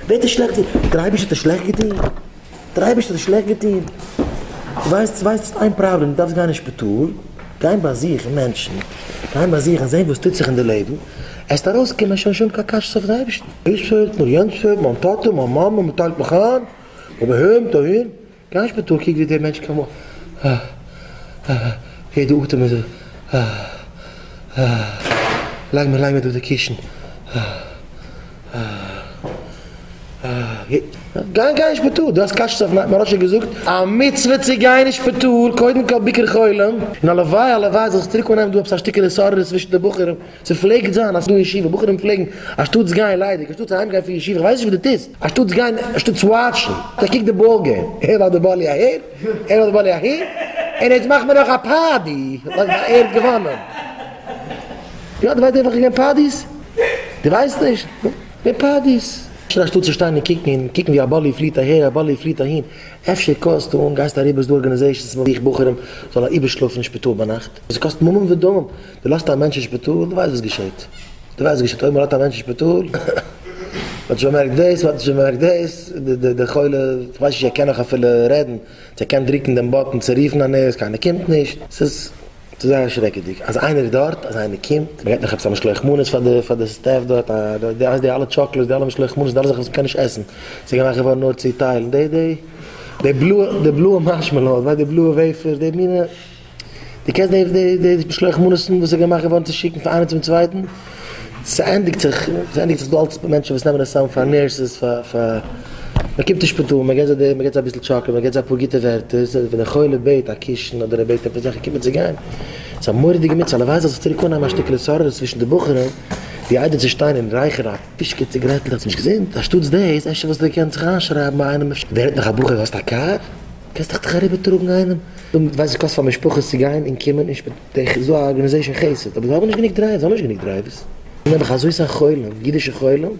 ווער האט דיר שלעכט געטון? דער אייבערשטער האט דיר שלעכט געטון? דער אייבערשטער האט דיר שלעכט געטון? ווייסט ווייסט איין פראבלעם, דו דארפסט גיין אין שפיטאל, גיין באזוכן מענטשן, גיין באזוכן זען וואס טוט זיך אין די לעבן, עסט ארויסקומען שוין שוין קיין קשיות אויף די אייבערשטן. דאס פעלט מיר, יענץ פעלט, מיין טאטע, מיין מאמע, מען טיילט מיך איין, אבער אהין מיט אהין. גיי אין שפיטאל קוק ווי דער מענטש קען יעדע אטעם איז לייג מיר לייג מיר דא די קישן גיי גיי אין שפיטאל דו האסט קשיות אויף מוהרא"ש האט געזאגט א מצוה צו גיין אין שפיטאל קודם כל ביקור חולים און הלוואי הלוואי זאל זיך צוריק אנהייבן דא עפעס א שטיקעלע התעוררות צווישן די בחורים ס'פלעגט זיין אז דא אין ישיבה בחורים פלעגן אנשטאטס גיין ליידיג אנשטאטס אהיים גיין פון ישיבה כ'ווייס נישט וואס דו טוסט אנשטאטס גיין אנשטאטס וואטשן זיי קוק די ball game ער האט די באלי אהער ער האט די באלי אהין און יעצט מאכט מען נאך א party ווייל ער האט געוואנען יא דו ווייסט ווער וועלכע געווען parties? דו ווייסט נישט? געווען parties. נישט אנשטאט צו שטיין און קוקן און קוקן ווי א באלי פליט אהער א באלי פליט אהין אפשר קאלסטו אן גייסט אריבער ס'דא organizations מ'זוכט בחורים זאלן איבערשלאפן אין שפיטאל ביינאכט עס קאסט ממון ודמים דו לאזט א מענטש אין שפיטאל, דו ווייסט וואס געשעט. דו ווייסט וואס געשעט אויב מ'לאזט א מענטש אין שפיטאל. מ'האט נישט באמערקט דאס, מ'האט נישט באמערקט דאס, די חולה, כ'ווייס נישט צו ער קען נאך אפילו רעדן, צו ער קען דרוקן דעם button צו רופן א nurse, קיינער קומט נישט. ס'איז זייער שרעקעדיג אז איינער איז דארט, אז איינער קומט, מ'געט נאך עפעס א משלוח מנות פאר די פאר די staff דארט, א די אלע chocolates, די אלע משלוח מנות, די אלע זאכן וואס מ'קען נישט עסן, ס'איז געמאכט געווארן נאר צו טיילן, די די די בלויע די בלויע marshmallows, ווייסט די בלויע wafer, די מינע. דו קענסט די די די משלוח מנות'ן וואס איז געמאכט געווארן צו שיקן פון איינעם צום צווייטן? ס'ענדיגט זיך, ס'ענדיגט זיך דא אלץ מענטשן וואס נעמען עס צאם פאר nurses פאר פאר מ'קומט אין שפיטאל מ'געט זיי די מ'געט זיי אביסל chocolate מ'געט זיי אפאר גוטע ווערטער, ווען דער חולה בעט א קישן אדער ער בעט עפעס זאכן קומט מען צו גיין. ס'איז א מורא'דיגע מצוה, הלוואי זאל זיך צוריק אנהייבן א שטיקל התעוררות צווישן די בחורים, ווי איידער צו שטיין און רייכערן א פישקע ציגרעטלעך, ס'נישט געזונט, אנשטאטס דאס אפשר וואלסטו געקענט זיך איינשרייבן ביי איינעם, ווער רעדט נאך א בחור האסט א קאר? קענסט דיך דאך אריבער טראגן איינעם, דו ווייסט וואס קאסט פאר משפחות צו גיין און קומען אין שפיטאל, ס'איז דא א organization חסד, אבער זיי האבן נישט גענוג drivers, זיי האבן נישט גענוג drivers, דא האב איך אזוי סאך חולים, אידישע חולים,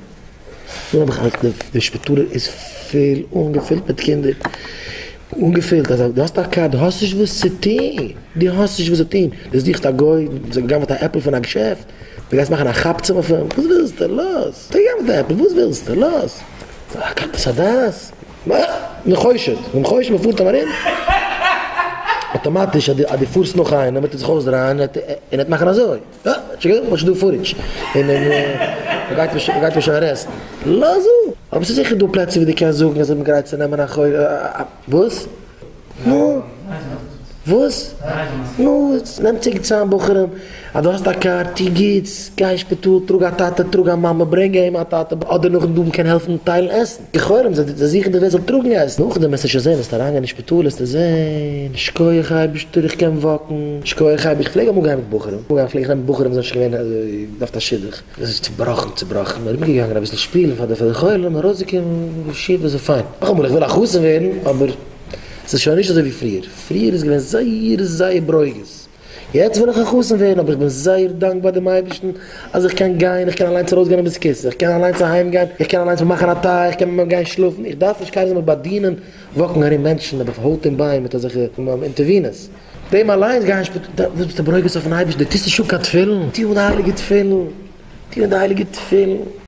דא האב איך אז די שפיטאל איז פול אנגעפילט מיט קינדער, אנגעפילט אז דו האסט א קאר, דו האסט נישט וואס צו טון, דו האסט נישט וואס צו טון, דו זוכסט א גוי וואס האט גע'גנב'עט א עפל פון א געשעפט, דו גייסט מאכן א כאפצעם אויף אים, וואס ווילסטו, לאז, האט ער גע'גנב'עט א עפל, וואס ווילסטו, לאז, א הדעת. נחושת, נחושת מען פארט אים ארום, אטאמאטיש אז דו פארסט נאך איינעם וועט ער זיך אויסדרייען און ער וועט מאכן אזוי, אה, שוין דא footage, און מען גייט אים שוין ארעסטן, לאז אפ! אבער ס'איז זיכער דא פלעצער ווי דו קענסט זאגן אז איך בין גרייט צו נעמען א חולה, וואס? נו? וואס? נו, נעם צוריק צוזאם בחורים, אז דו האסט א קאר, טו גוטס, גיי אין שפיטאל, טראג א טאטע, טראג א מאמע, ברענג אהיים א טאטע, אדער נאכדעם דא מ'קען העלפן טיילן עסן, די חולים זיי זוכן דיך ווער זאל טראגן עסן, נאכדעם וועסטו שוין זען, וועסטו אריינגיין אין שפיטאל וועסטו זען, שכוח אייבערשטער איך קען walk ן, שכוח אייבערשטער, איך פלעג אמאל גיין מיט בחורים, אמאל פלעג איך נעמען בחורים וואס זענען שוין געווען אזוי, געדארפט א שידוך, דאס איז צובראכן צובראכן, ארומגעגאנגען אביסל שפילן פאר די חולים, ארויסגעקומען שיף אזוי פיין, נאכאמאל איך וויל א חתן ווערן, אבער. ס'איז שוין נישט אזוי ווי פריער, פריער איז געווען זייער זייער ברוגז, יעצט וויל איך א חתן ווערן, אבער איך בין זייער דאנקבאר דעם אייבערשטן אז איך קען גיין, איך קען אליינס ארויסגיין אין בית הכסא, איך קען אליינס אהיים גיין, איך קען אליינס מיר מאכן א טיי, איך קען מיר גיין שלאפן, איך דארף נישט קיינער זאל מיר באדינען, walk ן ארום מענטשן אויף הויט און ביין מיט אזעלכע אינטערווינעס. דעם אליינס גיין שפיטאל, וואס ביסטו ברוגז אויפן אייבערשטן, דו טוסט נישט אן קיין תפילין, טו אן די הייליגע תפילין, טו אן די הייליגע תפילין.